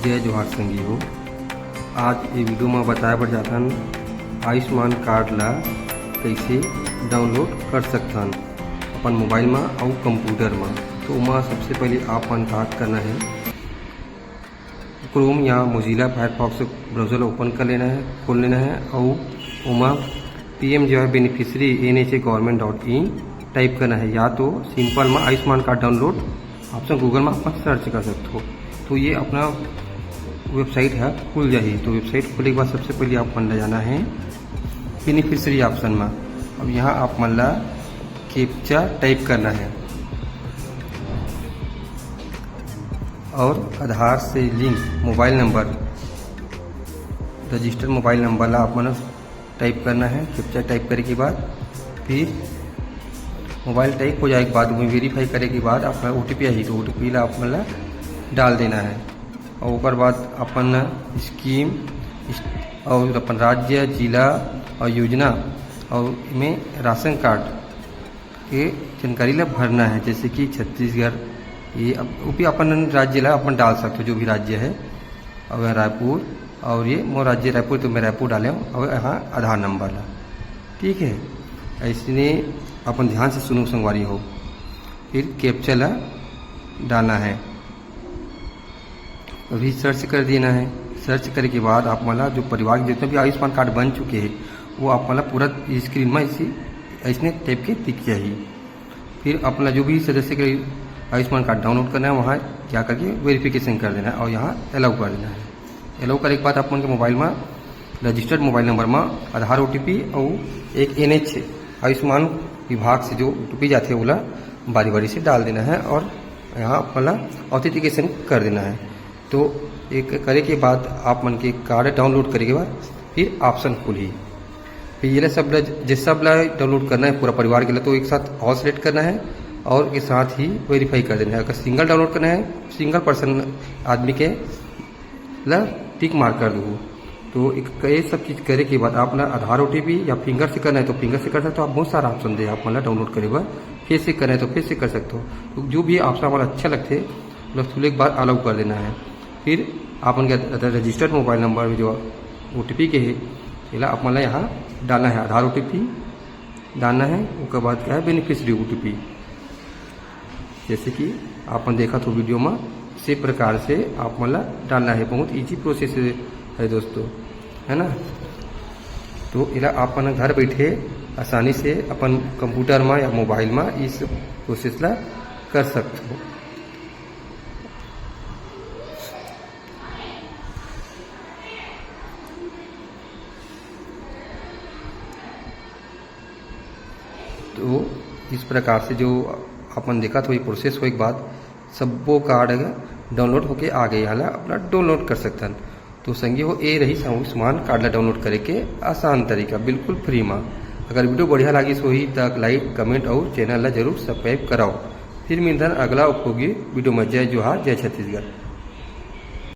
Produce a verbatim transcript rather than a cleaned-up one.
जय जोहार संगी हो, आज ये वीडियो में बताए बर जाथन आयुष्मान कार्ड ला कैसे डाउनलोड कर सकथन अपन मोबाइल में अउ कंप्यूटर में। तो ओमा सबसे पहले आप मन का करना है, क्रोम या मोजिला फायरफॉक्स ब्राउजर ला ओपन कर लेना है, खोल लेना है, अउ ओमा P M J Y beneficiary N H A government dot in type करना है, या तो सिंपल में Ayushman card download option Google में आप सर्च कर सकते हो। तो ये अपना वेबसाइट है, खुल जाही। तो वेबसाइट खोले के बाद सबसे पहले आप मन ला जाना है बेनिफिशरी ऑप्शन में। अब यहाँ आप मन ला कैप्चा टाइप करना है और आधार से link mobile number, registered mobile number ला आप मन टाइप करना है। कैप्चा टाइप करे के बाद फिर मोबाइल टाइप हो जाए के बाद, ओमे वेरीफाई करे के बाद अपना ओ टी पी आही, तो ओ टी पी ला आप मन ला डाल देना है। और ओकर बाद अपन स्कीम इस-, और अपन राज्य, जिला और योजना और में राशन कार्ड के जानकारी ला भरना है, जैसे कि छत्तीसगढ़, ये अब वो भी अपन राज्य ला अपन डाल सकते हो, जो भी राज्य है। और यहाँ रायपुर, और ये मोर राज्य रायपुर, तो मैं रायपुर डाले हूँ। और यहाँ आधार नंबर ला, ठीक है। ऐसने अपन ध्यान से सुनो संगवारी हो, फिर कैप्चा ला डालना है। अभी सर्च कर देना है। सर्च करे के बाद आप मन ला जो परिवार के जितना भी आयुष्मान कार्ड बन चुके हैं, वो आप मन ला पूरा स्क्रीन में इसी ऐसने टाइप के दिख जाही। फिर अपना जो भी सदस्य के आयुष्मान कार्ड डाउनलोड करना है, वहाँ जा करके वेरिफिकेशन कर देना है और यहाँ अलाउ कर देना है। अलाउ करे के बाद आप मन के मोबाइल में रजिस्टर्ड मोबाइल नंबर में आधार ओ टी पी और एक एन एच आयुष्मान विभाग से जो ओ टी पी जाते, ओला बारी बारी से डाल देना है और यहाँ आप मन ला ऑथेंटिकेशन कर देना है। तो एक करे के बाद आप मन के कार्ड डाउनलोड करे के बाद फिर ऑप्शन खुलही। फिर ये सब ला, जे सब ला डाउनलोड करना है पूरा परिवार के लिए, तो एक साथ ऑल सेलेक्ट करना है और के साथ ही वेरीफाई कर देना है। अगर सिंगल डाउनलोड करना है, सिंगल पर्सन आदमी के ला टिक मार्क कर दो। तो एक, ये सब चीज़ करे के बाद आप ना आधार ओ टी पी या फिंगर से करना है तो फिंगर से कर सकते हो। आप बहुत सारा ऑप्शन दे आप मन ला डाउनलोड करे बर, फेस से करना है तो फेस से कर सकते हो। तो जो भी ऑप्शन हमारा अच्छा लगते, बस खुले के बाद अलाउ कर देना है। फिर आप मन के रजिस्टर्ड मोबाइल नंबर में जो ओ टी पी के है, एला आप मन ला यहाँ डालना है, आधार ओ टी पी डालना है। ओकर बाद क्या है, बेनिफिशरी ओ टी पी, जैसे कि आप मन देखत हो वीडियो में, इसी प्रकार से आप मन ला डालना है। बहुत ईजी प्रोसेस है दोस्तों, है ना। तो एला आप मन घर बैठे आसानी से अपन कंप्यूटर में या मोबाइल में इस प्रोसेस ला कर सकते हो। तो इस प्रकार से जो अपन देखत हो, ये प्रोसेस होए के बाद सब्बो कार्ड डाउनलोड होके आ गए, हाला अपना डाउनलोड कर सकथन। तो संगी हो, ए रही आयुष्मान कार्ड ला डाउनलोड करे के आसान तरीका, बिल्कुल फ्री में। अगर वीडियो बढ़िया लागिस होही त लाइक, कमेंट और चैनल ला जरूर सब्सक्राइब कराओ। फिर मिलथन अगला उपयोगी वीडियो में। जय जोहार, जय छत्तीसगढ़।